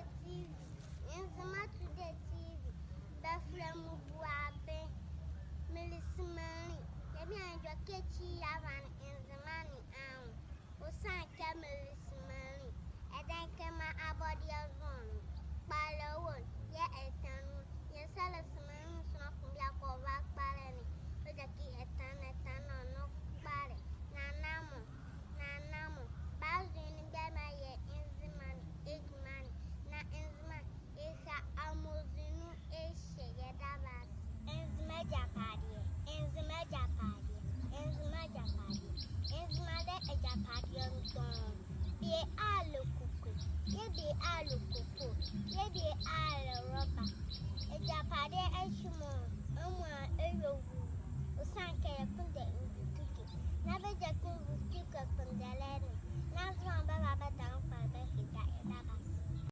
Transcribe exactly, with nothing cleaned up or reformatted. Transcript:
TV, Nzema Today TV, bɛfɛlɛ me Boaben. Mele simanli. Yɛɛ bie a, edwɛkɛ ekyi ye a, ɛva ne Nzema ne anwo. Ɔsiane kɛ mele simanli. Ɛdɛne kɛ maa abɔdeɛ zɔhane nu, kpalɛ wɔ nu, yɛɛ ɛtane nu. Yɛsɛlɛ simanli sonla ko biala kɛ ɔva kpalɛ ne. Ɔgyakyi ɛtane, ɛtane ne ɔnle kpalɛ. Nana mɔ, nana mɔ. Bɛ azo nu bɛmaa yɛ Nzema ne, Edwuma ne. Na Nzema, ɛha amozoyɛ nu ɛhye, yɛda bɛ ase. Nzema agyapadeɛ, Nzema agyapadeɛ, Nzema agyapadeɛ. Nzema le agyapadeɛ ndɔɔnwo. Bie a le koko, yɛɛ bie a le koko, yɛɛ bie a le rɔba. Agyapadeɛ ɛhye mɔ, amuala ɛyɛ wuu. Ɔsiane kɛ yɛkpondɛ nvukike. Na bɛgyakyi nvukike